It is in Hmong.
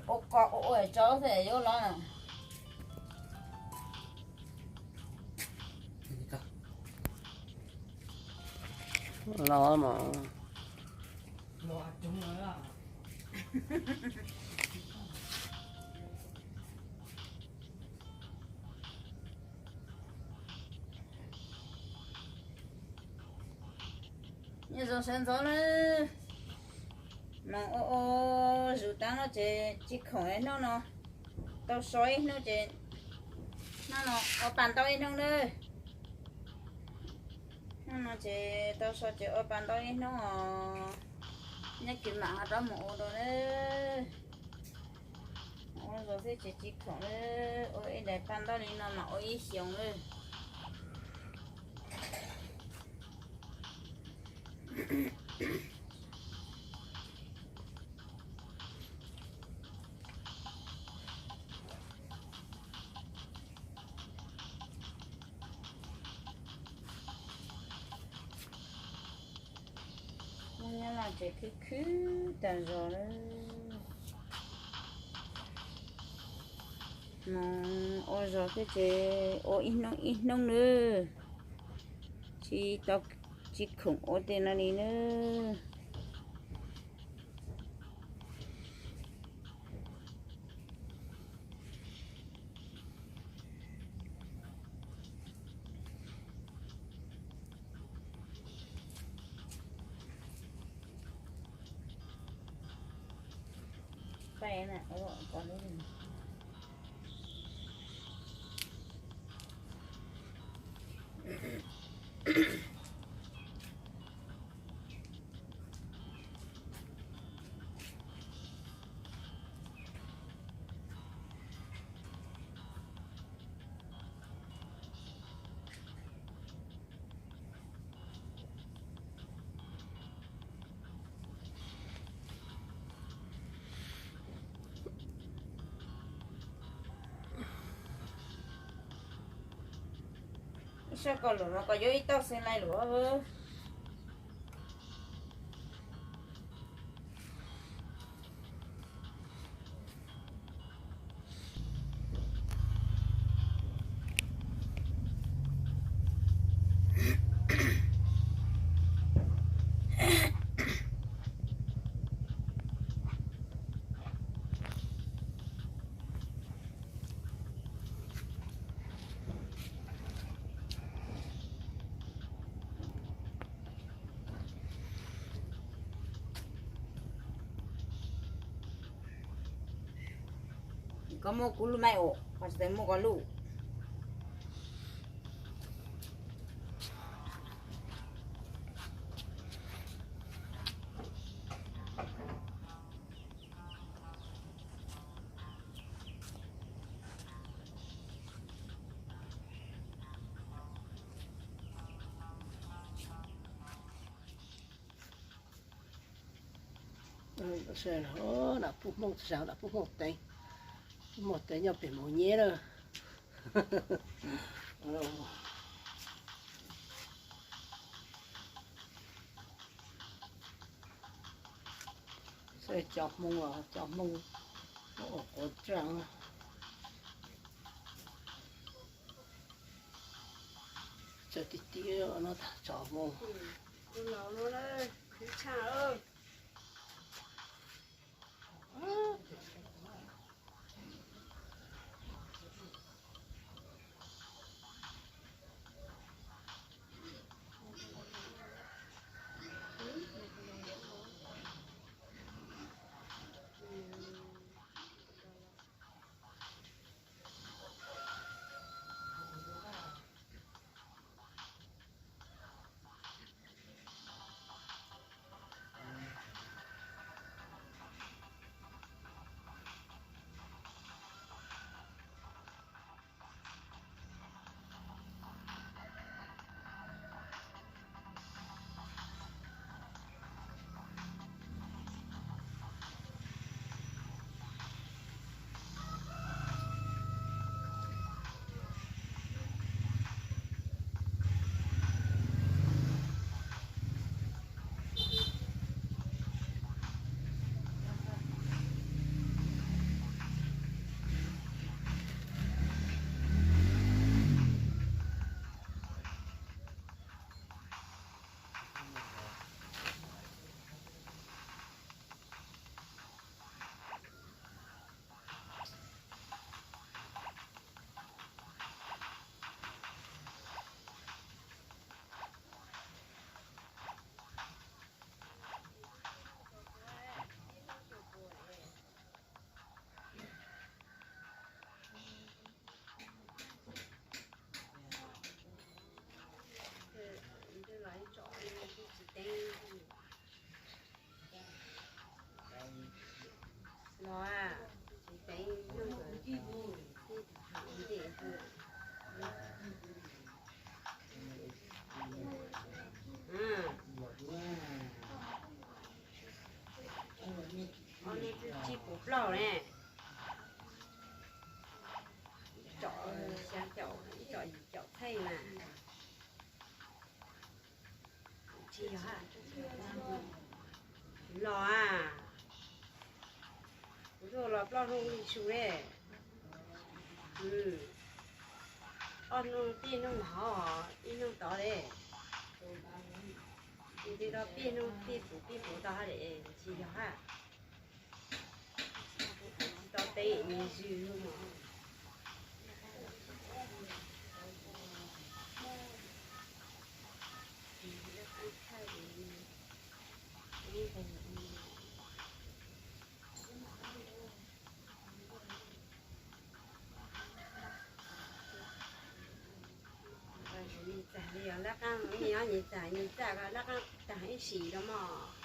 Ua qos ua ua tso xwb yuav los na. Los mas. Nyob zoo sawv ntxov na, mas ua ua zus tag no ces tsis khoom ib hnub no, tau so ib hnub ces hnub no ua pa ntaub ib hnub na. Hnub no ces tau so ces ua pa ntaub ib hnub os. Nyob kis mam ho rov mus ua dua na. Ua zog xwb ces tsis khoom na, ua ib daim pa ntaub li no mas ua ib xyoos na. Nyob no ces khwb khwb tag zog lawm. Mus ua zog thiab ces ua ib hnub ib hnub nawb, tsis tau, tsis khoom ua tej no li nawb. Ib sab ko lus no koj yuav ib tauj xeev laus lus. Koj muaj kuv lub maij os, koj tsis tau muaj koj lub. Nam pub Hmoob, txog nam pub Hmoob teev, pub Hmoob teev nyob pem Moos Nyab lawm. Saib cov Hmoob, cov Hmoob quav tsaaj. Txawj tiag tiag no cov Hmoob. Los a, tsis teev nyob ntawm tij thaum ntej. Ob nub twb tsib puas plaub ne. Ib caum xya caum, ib caum yim caum txheej mas. Tsis yog, los a, kuv tuaj los plaub hnub li su le. Ob hnub, tib hnub hov, ib hnub tod le. Tsis tau pib hnub pib puv pib puv tau hab le, tsis yog hab. Tsis tau teeb me ntsis li mas. Nyias txag li os, lab qaab, nyias txag nyias txaj ko, lab qaab taag ib sim los mog.